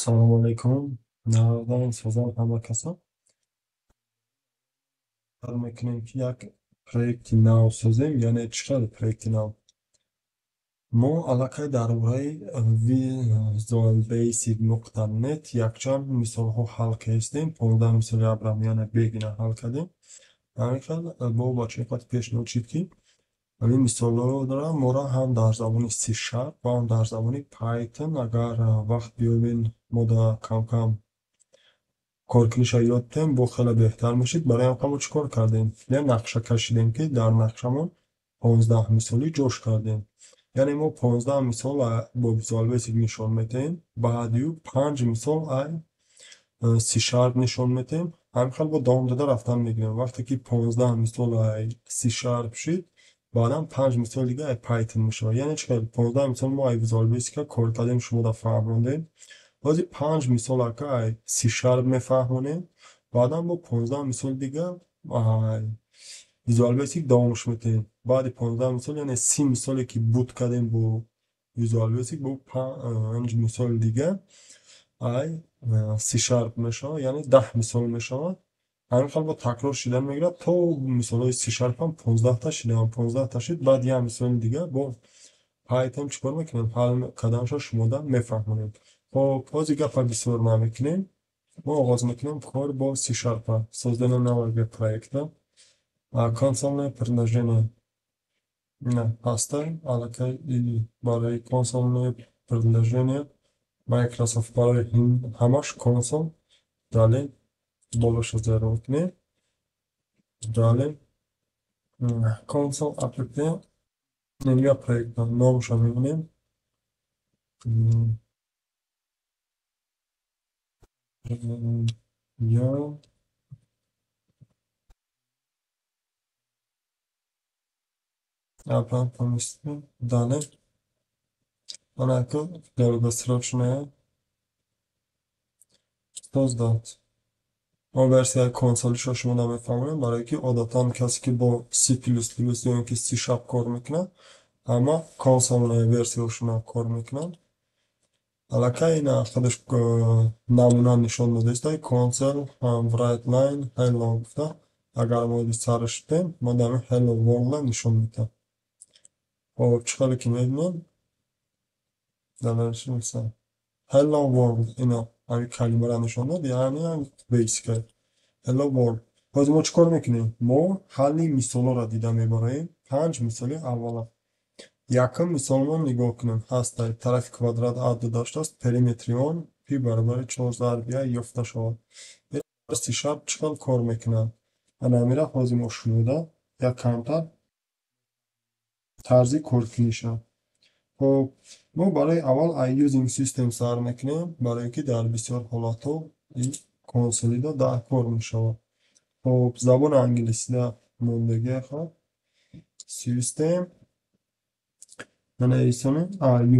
Салому алайкум. Навдан созам ҳама каса. Кор мекунем, ки як проекти нав созем, яъне чӣ хел проекти нав? Мо аллакай дар бораи Visual Basic .NET якчанд мисолҳо ҳал кардем. 15 мисоли Абрам, яъне Бегина ҳал кардем. Ҳамин хел бо бачаҳои қад пешниҳод шуд, ки ҳамин мисолҳоро моро ҳам дар забони C# ва ҳам дар забони Python, агар вақт биёбем, мо да кам-кам коркуниша ёд диҳем, бо хеле беҳтар мешид. Барои ҳам мо чӣ кор кардем? Як нақша кашидем, ки дар нақшамон 15 мисолӣ ҷош кардем. Яъне мо 15 мисол бо Visual Basic нишон медиҳем, баъди ӯ 5 мисол ай C# нишон медиҳем. Ҳамин хел бо давом дода рафтан мегирем. Вақте ки 15 мисол ай C# шид, баъдан 5 мисол дига ай Python мешавад. Яъне чӣ хел 15 мисол мо ай Visual Basic кор кардем, шумо фаҳмондем. Ҳозир 5 мисол ака ай C# мефаҳмонем, баъдан бо 15 мисол дига ай Visual Basic давомаш медиҳем. Баъди 15 мисол, яъне 30 мисоле ки буд кардем бо Visual Basic, бо 5 мисоли дига ай C# мешавад, яъне 10 мисол мешавад. Ҳамин хел бо такрор шидан мегирад, то мисолҳои C# ҳам 15та шидан, 15та шид, баъд як мисоли дига бо Python чӣ кор мекунем? Ҳал карданашро шумода мефаҳмонем. Хоб, ҳозир гапа бисёр намекунем. Мо оғоз мекунем кор бо C#. Создание нового проекта. Консольное приложение ҳаста, аллакай барои консольное приложение Microsoft барои ҳамаш консол. Далее болоша зер мекунем. Далее консол app я проекта номаша мебинем. Я поместим. Далее. Она долгосрочная. Создать. Мо версияи консолиша шумо намефаҳмонем, барое ки одатан касе ки бо C++ ё ин ки C# кор мекунад, ҳама консольная версияшона кор мекунанд. Аллакай ина худаш намуна нишон додааст, консол write line hello гуфта. Агар мо сараш шудем, мо дар hello world нишон медиҳад. Хоб, чӣ хеле ки мебинем, hello world ина ҳамин калимаро нишон дод, яъне basic hello world. Ҳозир мо чӣ кор мекунем? Мо ҳалли мисолҳоро дида мебароем. 5 мисоли аввала. Якум мисолмо нигоҳ кунем. Ҳаст тарафи квадрат А дода шудааст, периметри он пи баробари 4 зарби А ёфта шавад. C# чӣ хел кор мекунад? Ана ҳамира ҳозир мо шунида як камтар тарзи коркуниша. Хоб, мо барои аввал using system сар мекунем, барое ки дар бисёр ҳолатҳо консолида дар кор мешавад. Хоб, забони англисида мондагия хоб. System менависонем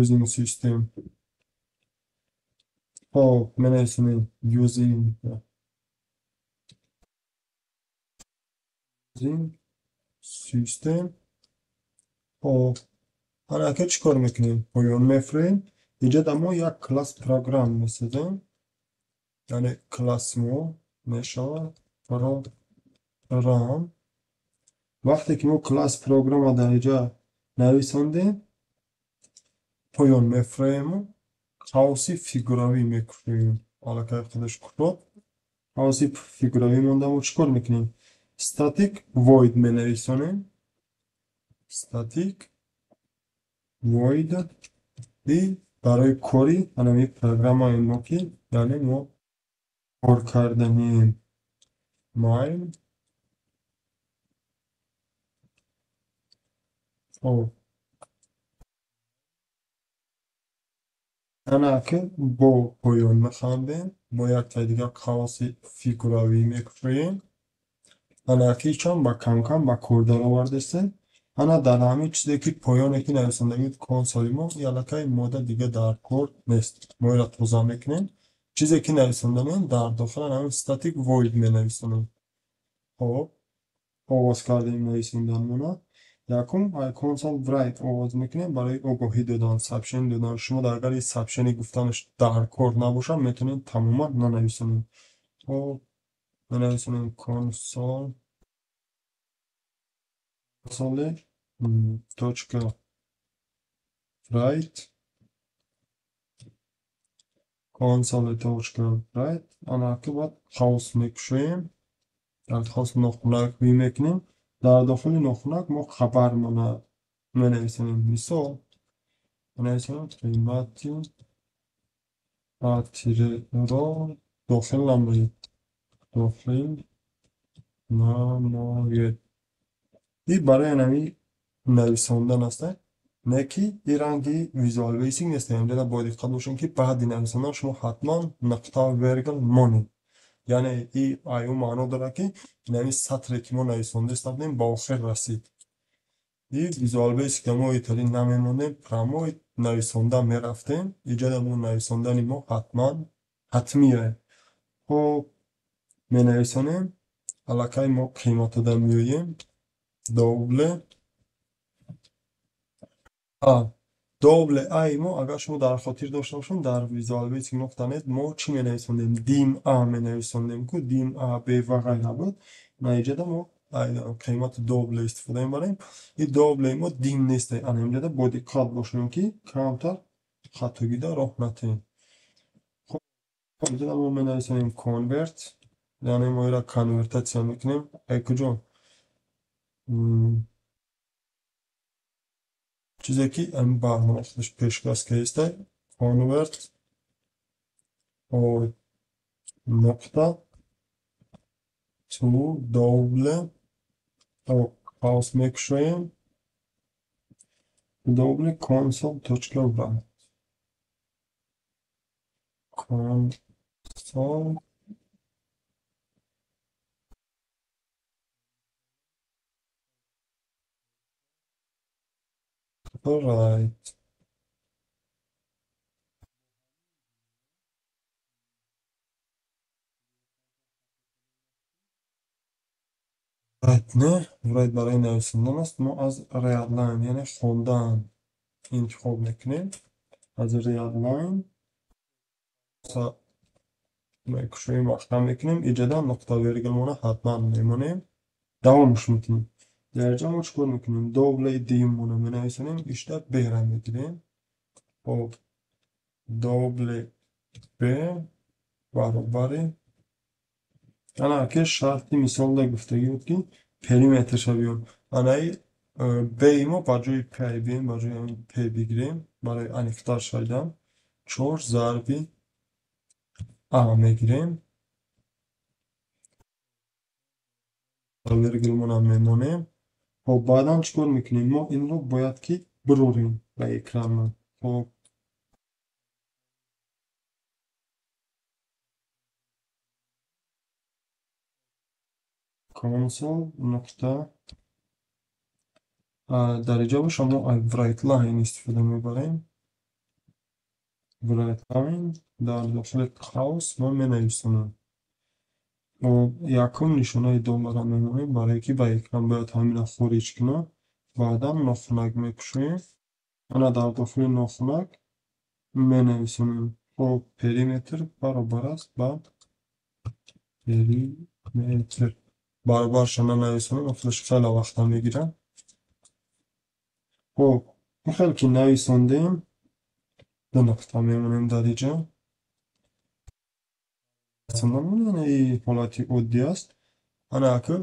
using system. Хоб, менависонем using system. Хоб, ҳарака чӣ кор мекунем? Поён мефурем. Инҷа дар мо як класс программ месозем. Яъне класс мо мешавад программ. Вақте ки мо класс программа дар инҷа нависондем, поён мефурему қавси фигуравӣ мекушоем. Аллакай худаш кушод. Қавси фигуравӣ монда мо чӣ кор мекунем? Static void менависонем. Static void и барои кори ҳамин программаи мо, ки яъне мо кор карданем main. Хоб, ана ки бо поён механдем, бо яктаи дигар қавси фигуравӣ мекушоем. Ана ки чанд ба кам-кам ба кор даровардастем. Ана дар ҳамин чизе ки поёне ки нависондагӣ консоли мо, аллакай мода дига дар кор нест. Мо инро тоза мекунем. Чизе ки нависонданем дар дохили ҳамин static void менависонем. Хоб, оғоз кардем нависонданмона. Якум console write оғоз мекунем барои огоҳӣ додан, сообщение додан. Шумо агар ин сообщение гуфтанаш дар кор набошад, метавонед тамоман нанависонед. Хоб, менависонем console точка write, console точка write. Анаки баъд қавс мекушоем, дар қавс нохунак мекунем. Дар дохили нохунак мо хабармона менависонем. Мисол менависонем: қимати А-ро дохил намоед, дохил намоед. И барои ҳамин нависондан аст, не ки и ранги Visual Basic нест. Инҷода бояд диққат бошем, ки баъди нависондан шумо ҳатман нуқта вергул монед. Яъне и аю маъно дорад, ки инами сатре, ки мо нависонда будем, ба охир расид. И Visual Basic мо италӣ намемонем, прямой нависонда мерафтем. Иҷода мо нависондани мо ҳатман ҳатмие. Хоб, менависонем, аллакай мо қиматода меоем. Double а, double а мо, агар шумо дар хотир дошта бошед, дар Visual Basic нуқта нет мо чӣ менависондем? Dim а менависондем ку, dim а, б ва ғайра буд. Наиҷода мо қимати double истифода мебарем. И double мо dim нест. Ана инҷода бо диққат бошем, ки камтар хатогида роҳ натиҳем. Хоб, инҷода мо менависонем convert, яъне мо инро конвертатсия мекунем. Ай куҷо? Чизе ки ин барнома худаш пешкаш кардааст, convert нуқта to double, қавс мекушоем, double console точка write, console write. Write не, write барои нависондан аст. Мо аз readline, яъне хондан интихоб мекунем. Аз readline мекушоем, вақтам мекунем. Иҷода нуқта вергулмона ҳатман мемонем. Давомш мекунем. Дар инҷа мо чӣ кор мекунем? Double дуюммона менависонем, ишта б-ра мегирем. Хоб, double б баробари, ана ки шарти мисолда гуфтагӣ буд, ки периметрша биёр. Анаи б-и мо ба ҷои п бием, ба ҷои ҳамин п бигирем барои аниқтар шудан, чор зарби а мегирем. Вергулмона мемонем. Хоб, баъдан чӣ кор мекунем? Мо инро бояд ки бирорем ба экранмон. Хоб, console нуқта, дар инҷо боша мо write line истифода мебарем. Write line дар дохили қавс мо менависонем. Якум нишонаи долларро мемонем, барое ки ба экран бояд ҳамина хориҷ кунад. Баъдан нохунак мекушоем. Ана дар дохили нохунак менависонем. Хоб, периметр баробар аст ба периметр. Баробарша нанависонем, худаш хеле вақта мегирад. Хоб, ин хеле ки нависондем, ду нуқта мемонем дар инҷа. Яъне ҳолати оддӣ аст. Ана ака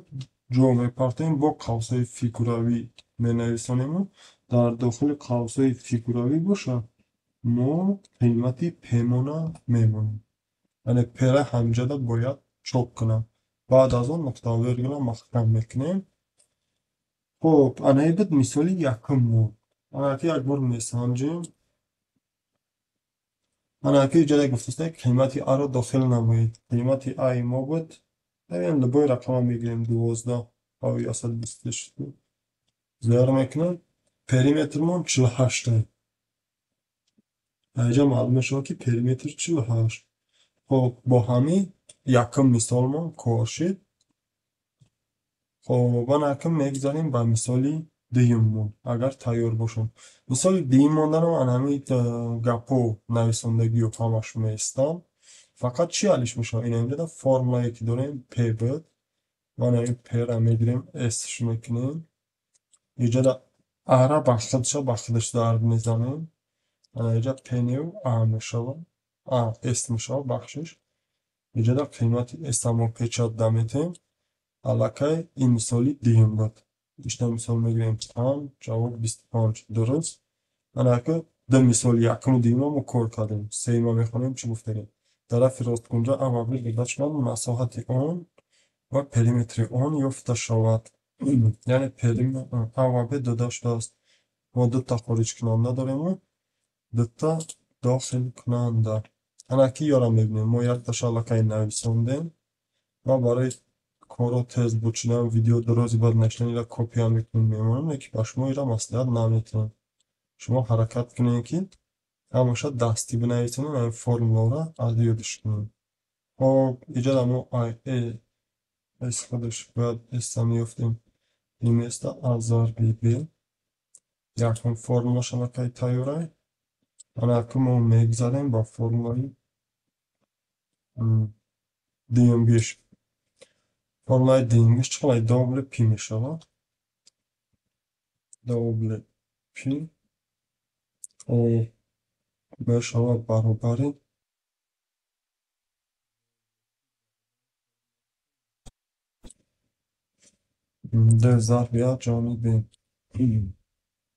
ҷо мепартоем, бо қавсҳои фигуравӣ менависонему дар дохили қавсҳои фигуравӣ боша мо қимати п-мона мемонем. Яъне п-ра ҳамҷода бояд чоп кунам. Баъд аз он нуқта вергула маҳкам мекунем. Хоб, ана ин буд мисоли якум мо. Ана ки як бор месанҷем. Ана ки иҷода гуфтааст, қимати а-ро дохил намоед. Қимати а-и мо буд, ҳамин любой рақама мегирем, 12 ав 126 зер мекунем. Периметрмон 48. Инҷа маълум мешавад, ки периметр 48. Хоб, бо ҳамин якум мисолмон кор шид. Хоб, ана акнун мегузарем ба мисоли Дуюммон агар тайёр бошанд. Мисоли дуюм монданам ана ҳамин гапҳо нависондагиё ҳамаш меистанд. Фақат чӣ ҳаллиш мешавад? Ина инҷода формулае ки дорем P буд. Ман ҳамин P-ра мегирем, S-ш мекунем. Инҷода А-ра ба худша ба худаш зарб мезанем. Ана инҷа P нев А мешавад. А S мешавад, бахшиш. Инҷода қимати S-а мо печат даметем. Аллакай ин мисоли дуюм буд. Ишта мисол мегирем 5, ҷавоб 25. Дуруст? Ана ака ду мисоли якуму дуюмро мо кор кардем. Сеюмро мехонем, чӣ гуфтагем? Тарафи росткунҷа А ва Б дода шуданд, масоҳати он ва периметри он ёфта шавад. Яъне А ва Б дода шудааст. Мо дута хориҷкунанда дорему дута дохилкунанда. Ана ки ёра мебинем. Мо якташа аллакай нависондем ва барои корро тез бучидан, видео дарози баъд нашидан ира копия мекунем, мемонем, лекин ба шумо ира маслиҳат наметиҳам. Шумо ҳаракат кунед, ки ҳамаша дастӣ бинависонед, ҳамин формуларо аз ёдаш кунед. Хоб, иҷода мо А С худаш бояд С-а меёфтем. Ин места А зарби Б. Якум формулаш аллакай тайёрай. Ана акун мо мегзарем ба формулаи дуюмгиш. Формулаи дуюмгиш чӣ қадар? Добле П мешавад. Добле П О мешавад баробари Д зарби А ҷамъи Б.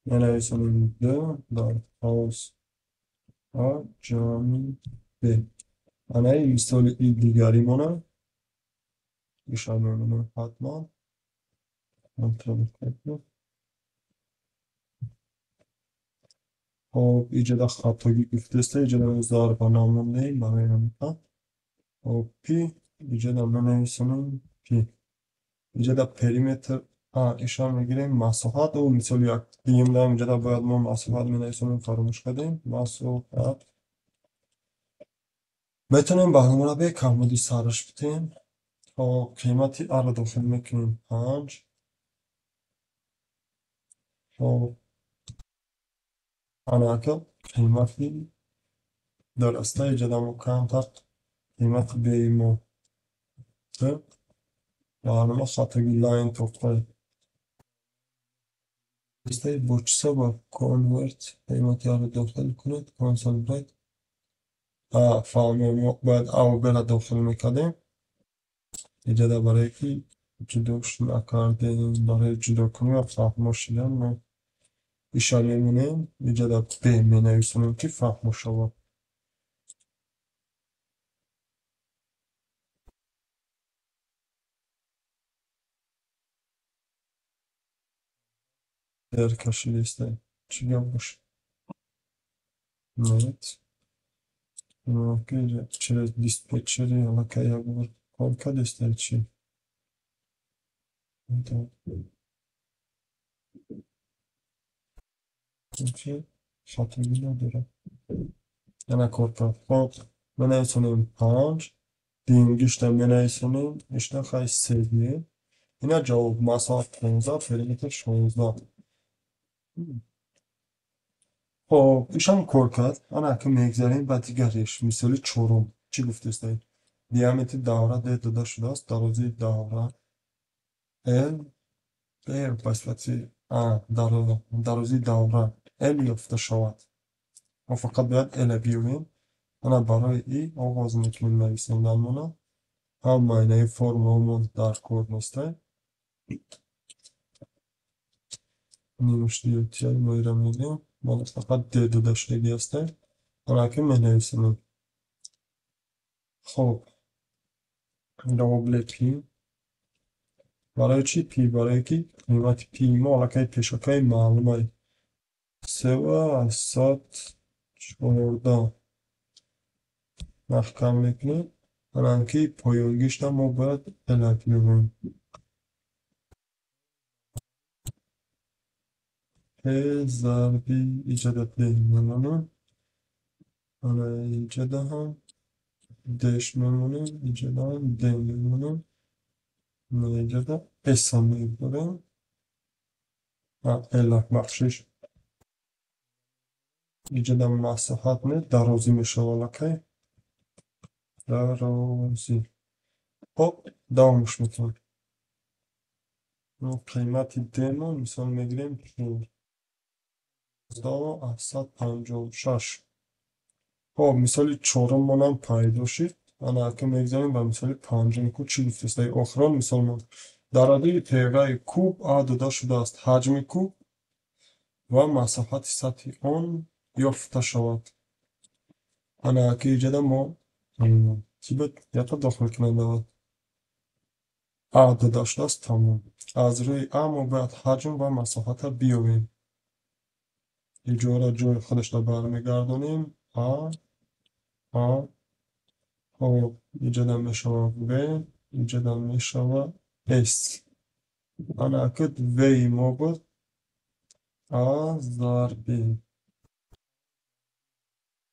Менависонем Д дар қавс А ҷамъи Б. Ана ин мисоли и дигаримона. Иша мемонем ҳатман. Хоб, иҷода хатогӣ гуфтеста, иҷода зарба намондаем барои ҳамин. Хоб, П иҷода менависонем П. Иҷода периметр А иша мегирем масоҳат. Ӯ мисоли як дуюм даем, иҷода бояд мо масоҳат менависонем, фаромӯш кардем. Масоҳат. Метавонем барномаро бе камбуди сараш битем. Хоб, қимати А-ро дохил мекунем 5. Хоб, ана ака қимати дуруста иҷода мо камтар қимати Б-и мо д. Барнома хатоги лайн тоқта. Бо чӣ сабаб конверт қимати А-ро дохил кунед? Console write. Фаҳмем, мо бояд А ва Б-ро дохил мекардем. Иҷода барое ки ҷудош накардем, барои ҷудо кунем ва фаҳмо шидан мо иша мемонем. Иҷода Б менависонем, ки фаҳмо шавад. Дер кашидеста. Чӣ гап бошад? Нет. Через диспетчери аллакай як бор кор кардеста чӣ? Хатогӣ надорад. Яна кор кард. Хоб, менависонем 5. Дуюмгишта менависонем, ишта хай се гӯем. Ина ҷавоб масоҳат 15, периметр 16. Хоб, ишам кор кард. Ана акун мегзарем ба дигариш. Мисоли чорум. Чӣ гуфтеста? Диаметри давра Д дода шудааст. Дарозии давра L, Б ба сифати А, дарозии давра L ёфта шавад. Мо фақат бояд L-а биёбем. Ана барои и оғоз мекунем нависонданмона. Ҳамаи инаи формулаҳомон дар кор нестай. Нимушдиётияи мо ира мегирем. Мо фақат Д дода шудагӣ ҳастай. Ана акун менависонем. Хоб, добле П. Барои чӣ П? Барое ки қимати П мо аллакай пешакай маълумай. 3,14 маҳкам мекунем. Ана ки поёнгишта мо бояд L-а биёбем. П зарби иҷода Д мемонем. Ана иҷода ҳам Д-ш мемонем, иҷода ҳам Д мемонем. Иҷода С-а мебарем. L, бахшиш. Иҷода масоҳат не, дарозӣ мешавад аллакай. Дарозӣ. Хоб, давомаш мекунем. Қимати D-мо мисол мегирем 14,56. Хоб, мисоли чоруммонам пайдо шид. Ана акнун мегзарем ба мисоли панҷум. Ку чӣ гуфтааст? Охирон мисолмон. Дар радиуи теғаи куб А дода шудааст. Ҳаҷми куб ва масоҳати сатҳи он ёфта шавад. Ана аки иҷода мо чӣ буд? Якта дохил кунанда буд. А дода шудааст, тамом. Аз рӯи А мо бояд ҳаҷм ва масоҳатро биёбем. Иҷора ҷои худашро бармегардонем. А, А, хоб, иҷода мешавад В, иҷода мешавад С. Ана акид В-и мо буд А зарби.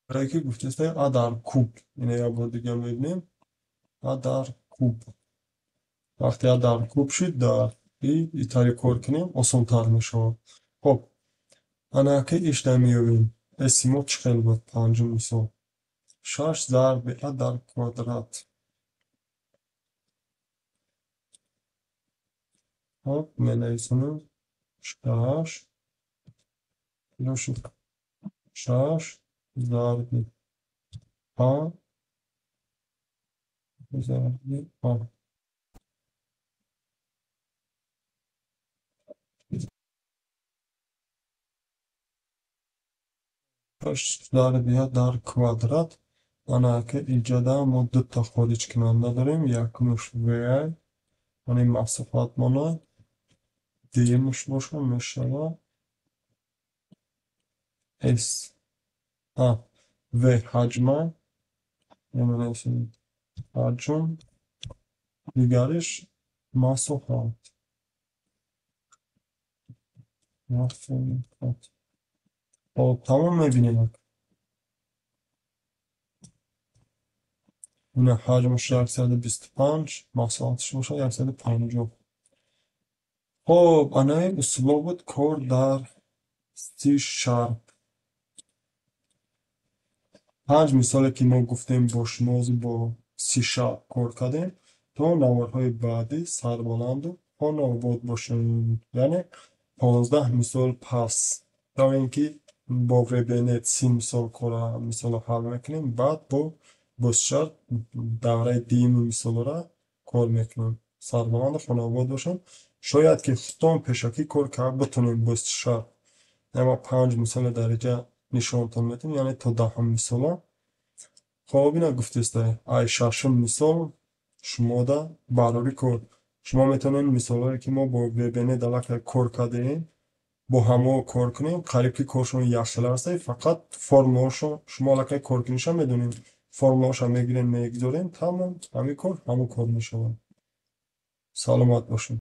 Барое ки гуфтааст А дар куб. Ина як бор дига мебинем. А дар куб. Вақте А дар куб шуд, дар итари кор кунем, осонтар мешавад. Хоб, ана аки ишда меёбем. С-и мо чӣ хел буд? Панҷум мисол. 6 зарби А дар квадрат. Хоб, менависонем 6 6 зарби А зарби А. Зарби А дар квадрат. Ана аки иҷода мо дута хориҷкунанда дорем. Якумаш В, яъне масоҳатмона, дуюмаш боша мешавад С. В ҳаҷма, ҳаҷм, дигариш масоҳат. Масоҳат. Хоб, тамом мебинем. Ина ҳаҷмаш 125, масоҳаташ бошад 150. Хоб, анаи усулҳо буд кор дар C Sharp. 5 мисоле ки мо гуфтем бо шумо бо C Sharp кор кардем. То наворҳои баъдӣ сарбаланду хонаобод бошем. Яъне 15 мисол пас. То ин ки бо VB.NET 30 мисол кора мисолро ҳал мекунем, баъд бо C Sharp давраи дуюми мисолҳоро кор мекунем. Сарбаланду хонаобод бошем. Шояд ки худтон пешакӣ кор кард битонем бо C Sharp. Ама 5 мисолро дар инҷа нишонтон медиҳем, яъне то 10 мисола. Хоб, ина гуфтест, ай шашум мисол шумода барори кор. Шумо метавонед мисолҳое ки мо бо VB.NET аллакай кор кардаем, бо ҳамо кор кунем. Қариб ки коршон якхела аст, фақат формулаҳошон шумо аллакай кор куниша медонед. Формулаҳошро мегирем, мегузорем, тамом, ҳамин кор ҳамон кор мешавад. Саломат бошед.